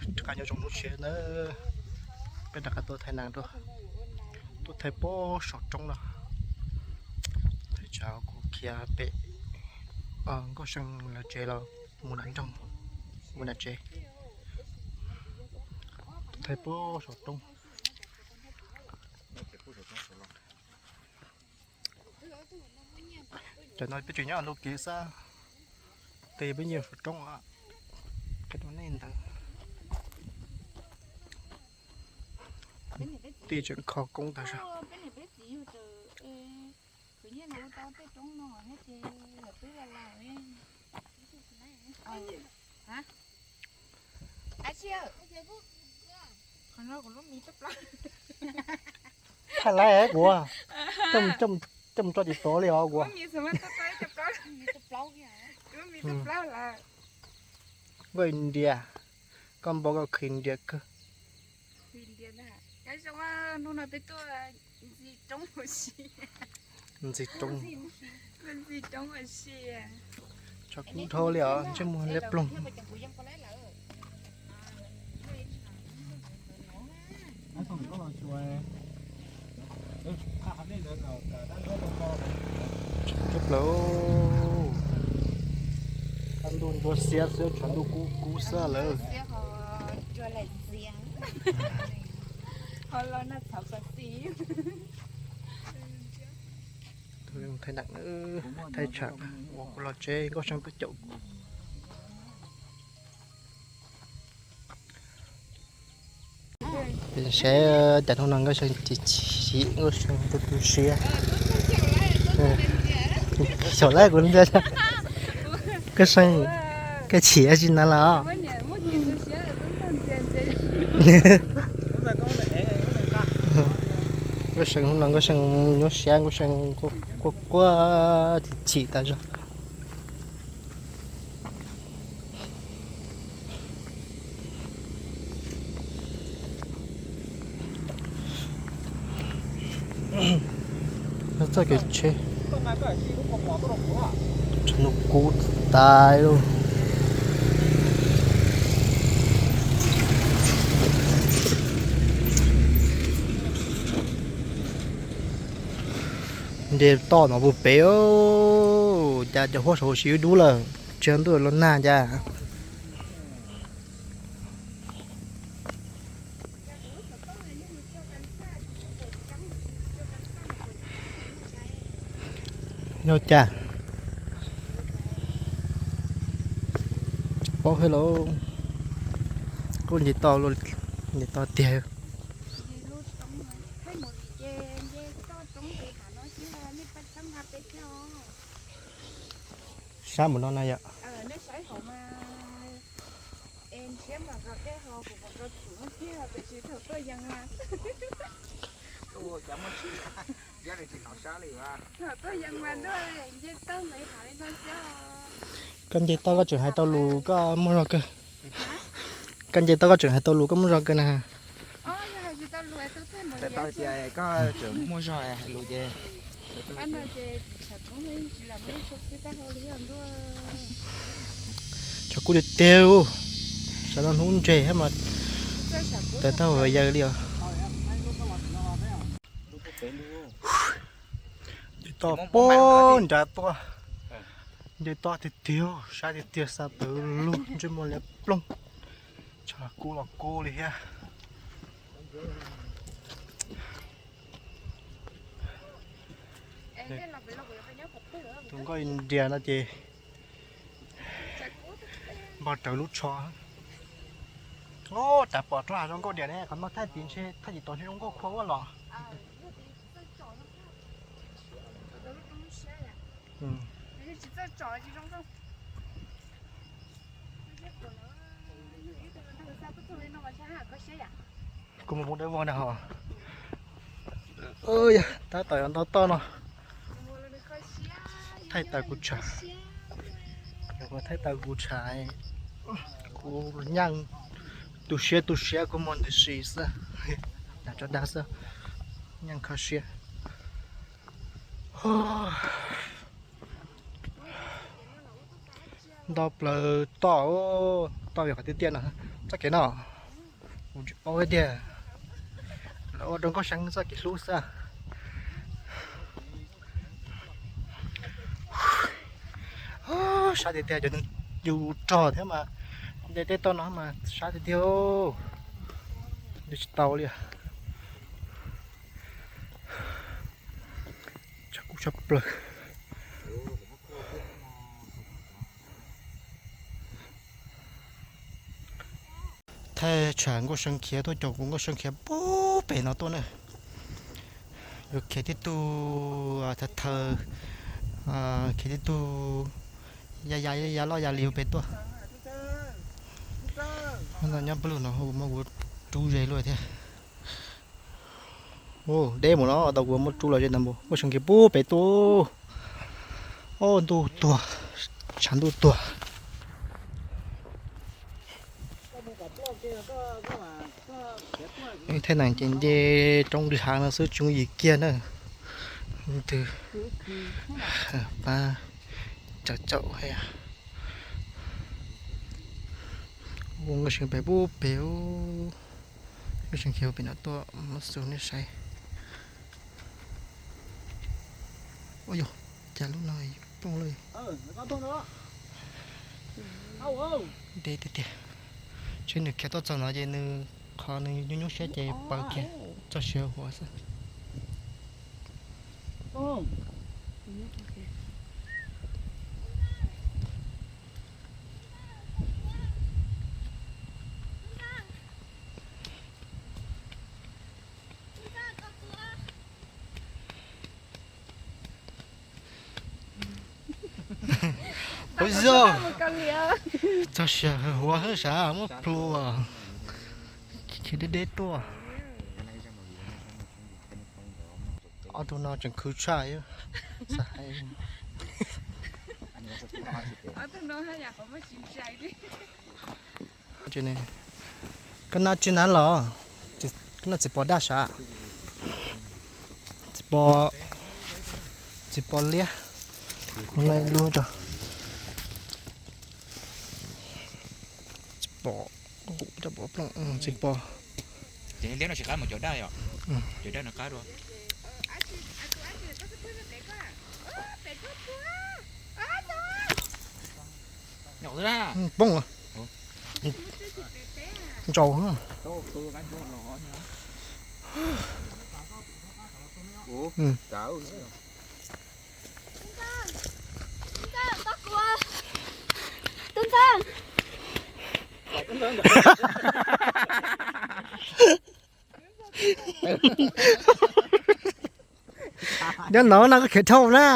Rov qab nyob zoo lub tsheb na, peb rov qab tuaj thaij nees dua, tuaj thaij pem saum roob no. Thaij tsam kuv khiav pem Nkauj See lawv tsev los mus nram nroog, mus nram tsev. Thaij pem saum roob. Cov no peb tseem nyob ntug kev xwb, tej peb nyob saum roob, qhia rau nej ntawd. Tej tseem kho koob tag zog. Thaij laiv kuv, coj mus tso tim tod li os kuv. Nkauj India, koj npau koj khwv India kawg. Ntxi roob. Tshav kub dhau li os, ntsej muag liab ploog. Tshav kub plaws, kaj ntug ntsuab xiab xwb, tshav ntuj kub kub xwb lawm. Thaij nees, thaij tsam uas kuv los tsev Nkauj See twb caum kuv. Saib cas hnub no Nkauj See chim chim, Nkauj See tu tu siab. Xyaum lawm kuv ntsia, Nkauj See, koj chim tsis na los? Nkauj See hnub no Nkauj See nyuaj siab, Nkauj See quaj quaj chim chim tas zog. Txoj kev tsheb, tshav ntuj kub tas lawm. Nce toj no puag pem, cas cov huab saum huv si dub lawm, tsis ntuj los nag cas. Yog cas? Paub thiab lauj. Kuj nce toj, nce toj tiag. Sab mus no na yom. Koj nce toj koj tseem hais tau lus koj muaj zog kawg. Koj nce toj koj tseem hais tau lus koj muaj zog kawg na. Koj tseem muaj zog hais lus ces tshav kub tiag tiag, sawv daws hnub ntseg thiab mas tawm tau yawg li os. Nce toj poob nrad tuaj, nce toj tiag tiag, sab tiag tiag, xa tawv lug, ntsej muag liab ploog, tshav kub los kub li thiab. Tus nkauj India no ces npog rawv lub tsho. Ov, tas pom rau hav zoo nkauj diam ne, qhov no thaij tim ntshe thaij tim tod ntshe zoo nkauj khua ua los. Kuv mus mus dawb vog na ho. Tab tom yuav nto toj no. Thaij tas kuv tshav, thaij tas kuv tshav, kuv nyeej tu siab tu siab kuv muaj ntws si xwb, nag tso dag xwb, nyeej kho siab. Nto plaws toj, toj yog qhov tiaj tiaj no, txoj kev no. Kuv tsis paub tiag, lawv ua rau Nkauj Seev txoj kev hlub xwb. Sab tiag tiag, cov yus rog thiab mas, nce tej toj no mas sab tiag tiag, nce tsis tau li. Tshaj kuv tshaj plaws. Thaij tsham Nkauj Seev khiav tuaj, caum kuv Nkauj Seev khiav puag pem no tuaj na. Yuav khiav tib tug thaw thaw, khiav tib tug ya ya ya loj ya li pem tuaj. Nyob pawg lug no kuv muab kuv rub ze luaj thiab. Deb mus no tau kuv muab rub los ze ntawd mus, Nkauj Seev khiav puag pem tuaj. Ntuj tuag, tshav ntuj tuag. Thaij nees ces nce roob dlav no xwb tsis yooj yim kiag na. Twg pab caum caum. Ua Nkauj Seev pem puag pem, Nkauj Seev khiav pem no tuaj muab xu nej saib. Ua yog cas lub no poob lawm. Deb tiag tiag. Tsis nws khiav tuaj txog no ces nws qhov nws nyuaj nyuaj siab ces paws kiag txog siav huav xwb. Ua yog txog siav huav xwb sav muab plhu, khiav deb deb tuaj. Ob tug no tseem khwv tshaj. Koj noj tsis nab los? Koj noj txiv pos daj sav? Txiv pos, txiv pos liab. Txiv pos, txiv pos. Ces liab no tsis qab mus cov daj yom? Cov daj no qab dua. Poob. Ntsaus. Nyob no no koj khiav dhau na.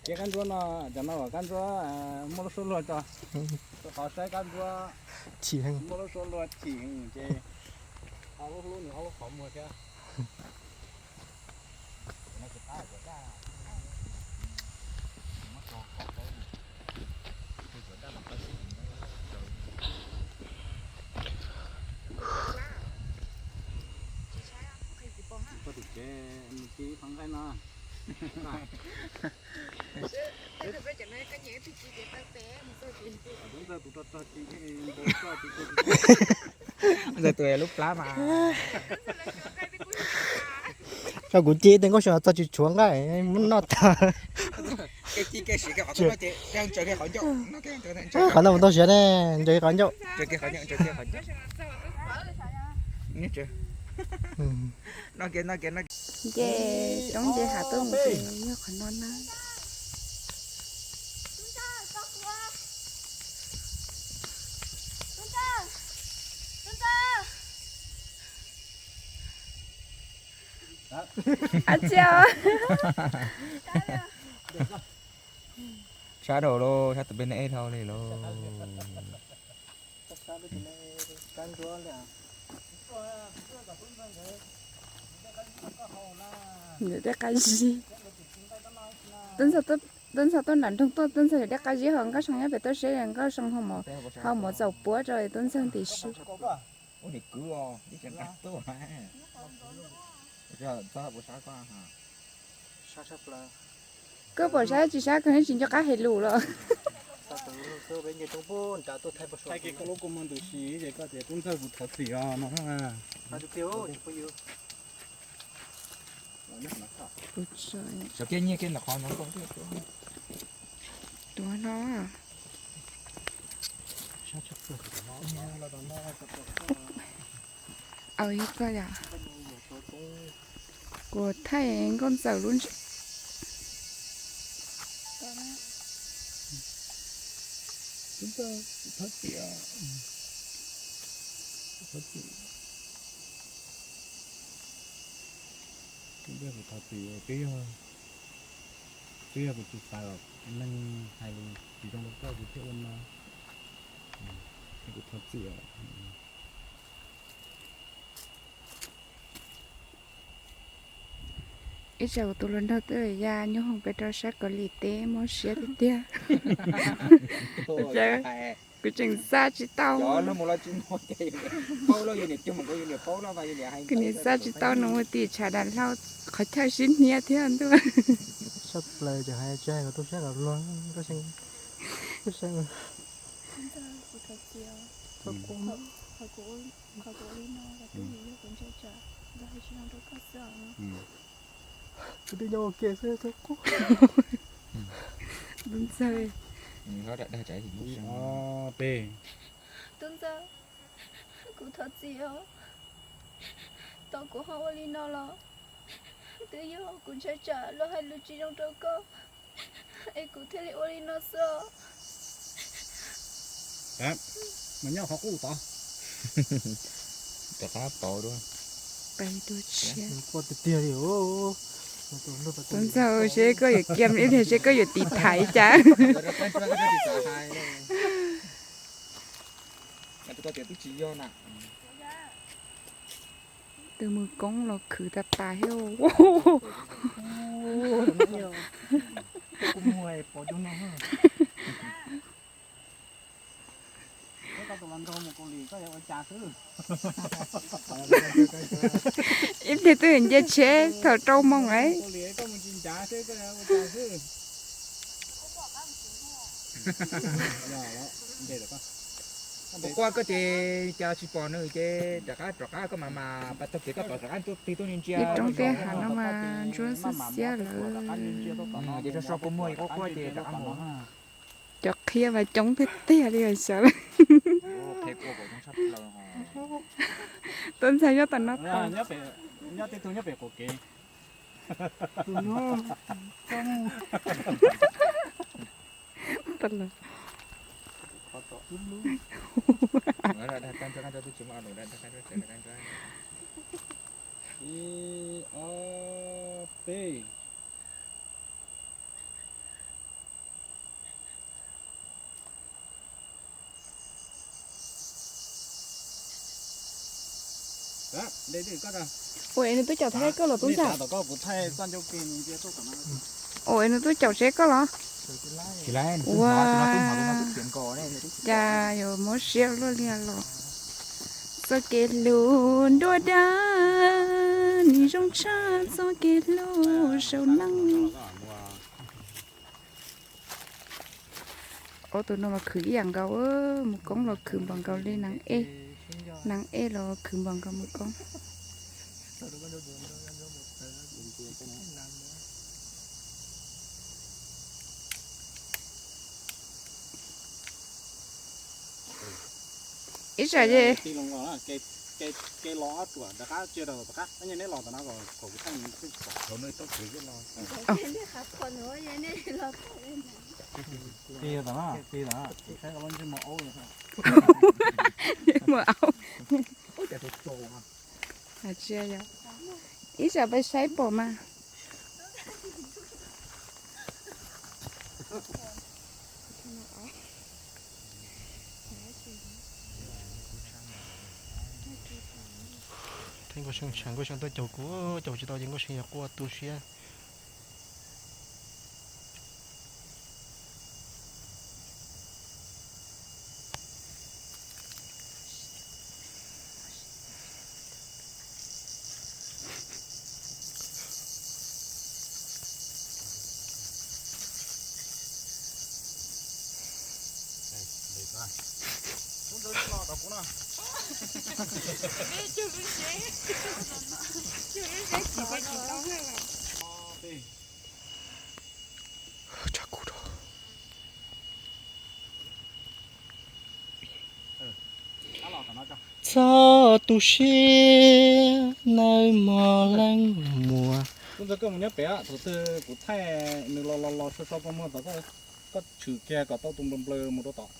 Ces kab ntsuab no, cov no kab ntsuab muaj lub suab luag tso. Qhov saib kab ntsuab chim heev, muaj lub suab luag chim heev ces ob lub hlub nws ob lub qhov muag thiab. Koj tus tsev mus ci qhov nqaij no. Ntxawg tus rog txog ci, ntxawg tus lub plab mas. Tso kuv ci tej Nkauj Seev txog tsis tshuav nqaij muab noj tag. Qhov no mus tau siav ne, ntsaws qhov ncauj. Nce roob nce hav tuaj mus ces yog qhov no na. Ab tsi. Sab dhau lauj, sab tus peb ne dhau li lauj. Ntawm dej qab zib. Tub ntxawg tuaj nram nroog tuaj, tub ntxawg yog dej qab zib hos Nkauj Seev nyob pem tuaj seb Nkauj Seev ho mus txaus puab rau tub ntxawg ntim si. Ua niam kwv os, ib tseem nqa tuaj. Txhob puas sab koj. Koj pom sab tsis sab koj tsis nco qab hais lus los. Thaij kiag koj lub kua muag ntws si ces koj tias tub ntxawg kuv thov txim os no. Tuav no. Aws, yog koj yom? Kuv thaij nkauj ntxawm lub ntsej. Kuv thov txim, twb yog, twb yog kuv tsis xav kom neeg hais lus tsis zoo rau koj kuv thiaj ua no. Kuv thov txim. Ib tsam kuv tus hluas nraug twb ya nyuaj hoom pem rau sab Kaus Lim teb mob siab tiag tiag. Kuv tseem xa tsis tau. Kuv nim xa tsis tau nws mus tim tshav dav hlau qhov chaw sib hnia thiab ntuj. Sab plaws tseem hais tsis hais kom tu siab kom luag. Kuv twb nyob ua ke xwb. Tub ntxawg, tub ntxawg, kuv thov txim os. Tau kuv ho ua li no los twb yog kuv ntshai tsam luag hais lus tsis zoo rau koj es kuv thiaj li ua li no xwb os. Mas nyob qhov qub tod. Rov qab pauv dua. Pais dua tshiab. Quaj tiag tiag li. Tub ntxawg, seb koj yuav kiam ib pliag seb koj yuav tiv thaiv cas. Tus mus koob los khwv tas tas thiab. Ib pliag twb nce tsheb thaum rau moos es. Kuv quaj koj ces cas tsis pom nws ces rov qab rov qab koj mas mas pas tag kev koj tom rov qab tig tuaj ntsia. Ib roob teb hav no mas ntsuab xwb xiab lawm. Ces so so kua muag quaj quaj ces rov qab mus. Cov qhia mas coob tiag tiag li xyov. Tub ntxawg nyob tom no tau. Nyob tej tug nyob pem quav kev. Ib ob peb. Ua es nws twb caum thaij koj los tub ntxawg? Ua es nws twb caum tsev koj los? Ua cas yuav mob siab luaj li los? Txoj kev hlub nruab dab, nws zoo tshaj txoj kev hlub saum neej. Ob tug no los khwv ib yam nkaus, mus koob los khwv npaum nkaus li nees ej, nees ej los khwv npaum nkaus mus koob. Ib tsam ces Mus aub. Ib tsam peb saib pom mas. Nkauj See tshav, Nkauj See tuaj caum kuv, caum tsis tau ces Nkauj See yuav quaj tu siab. Txhob tu siab nawb mog leej muam. Tub ntxawg, koj mus nyob pem, thaum twg kuv thaij nws los los los so so kua muag tod, koj tshwm kiag kom tau tus nplaws nplaws mus rau tod.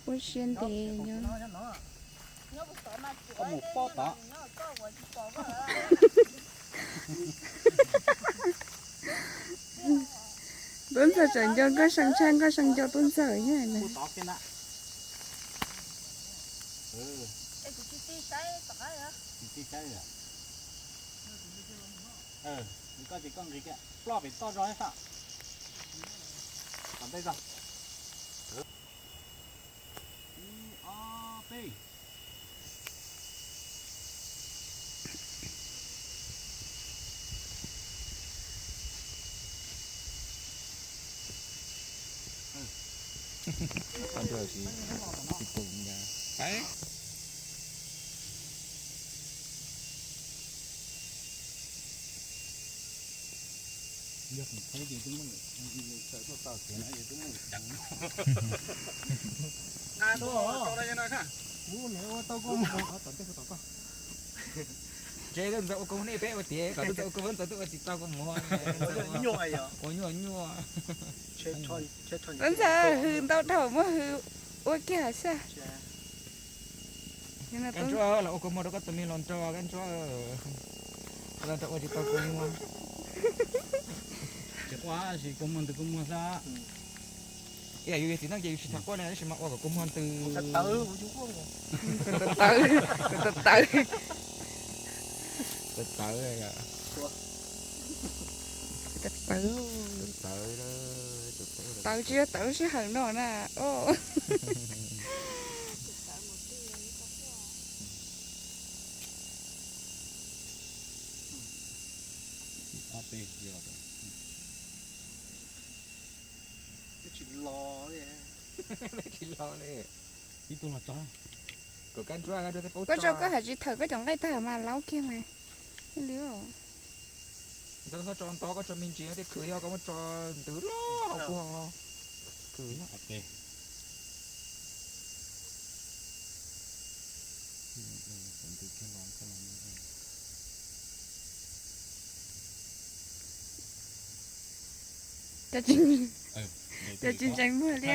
Ua siab ntev nyob. Tub ntxawg tseem nco nkauj see tshaj nkauj see nco tub ntxawg thiab na. Ploj pem toj zog sab tom ntej zog. Ib, ob, peb. Yog kuv thaij ces twb muaj, tawm tuaj tau tiag na, twb muaj ceev. Kuv niam ua tau kua muag qhov tom ntej tom koj. Tsev ntxawg ua kua muag nej peb ua tiag, kom tub ntxawg ua kua muag, ntxawg twb ua tsis tau kua muag. Ua nyuaj nyuaj. Tub ntxawg hws ntau dhau muab hws ua kiag xwb. Kab Ntsuab, los ua kua muag rau koj tus me hluas nraug Kab Ntsuab. Koj hluas nraug ua tsis tau kua muag. Tsis quaj, tsis kua muag ntws kua muag xwb. Ib yam yus yog txiv neej ces yus tsis txhob quaj li, tab sis mas ua kom kua muag ntws. Tawv, tawv, tawv, tawv. Tawv, tawv, tawv, tawv tsis yog tawv sij hawm no na. Tsis los li. Ib tug los tso. Koj tso koj hais tsis thawm koj cov nqaij tag mas laub kiag mas. Ntawd txhob tso nto, koj tso me ntsis thiaj khwv, yog koj muab tso ntws loj hauv kua khwv. Cov tsis ntseeg muag li.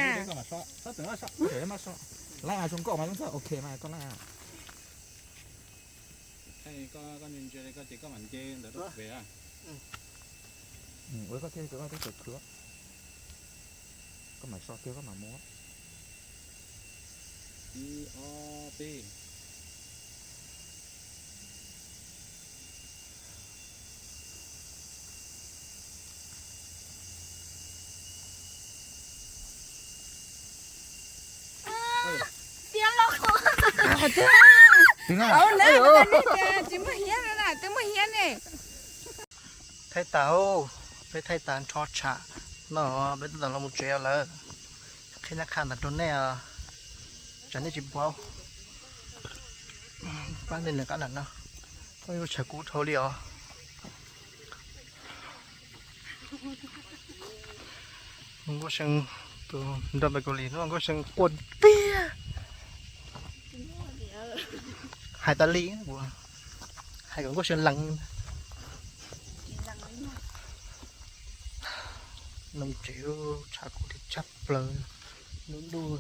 Laib zoo nkauj mas, ok mas koj laib. Koj ntsia li koj ces koj mam nce ntawd rau pem. Ua koj thiaj koj teb chaws khwv, koj mam so kiag koj mam mus. Ib, ob, peb. Tsis muaj hiab na, twb muaj hiab ne. Thaij tas, peb thaij tas nrho tsham no, peb tab tom los mus tsev lawm. Qhia nab qha ntawd rau nej, tsam nej tsis paub. Pab nej nws qab nram no, koj yuav tshav kub dhau li os. Nkauj See, tus nrog peb Kaus Lim no Nkauj See quaj tiag. Hais tas li, hais kom Nkauj See lees. Noj tsev tshav kub thiab tshaj plaws, lub ntuj.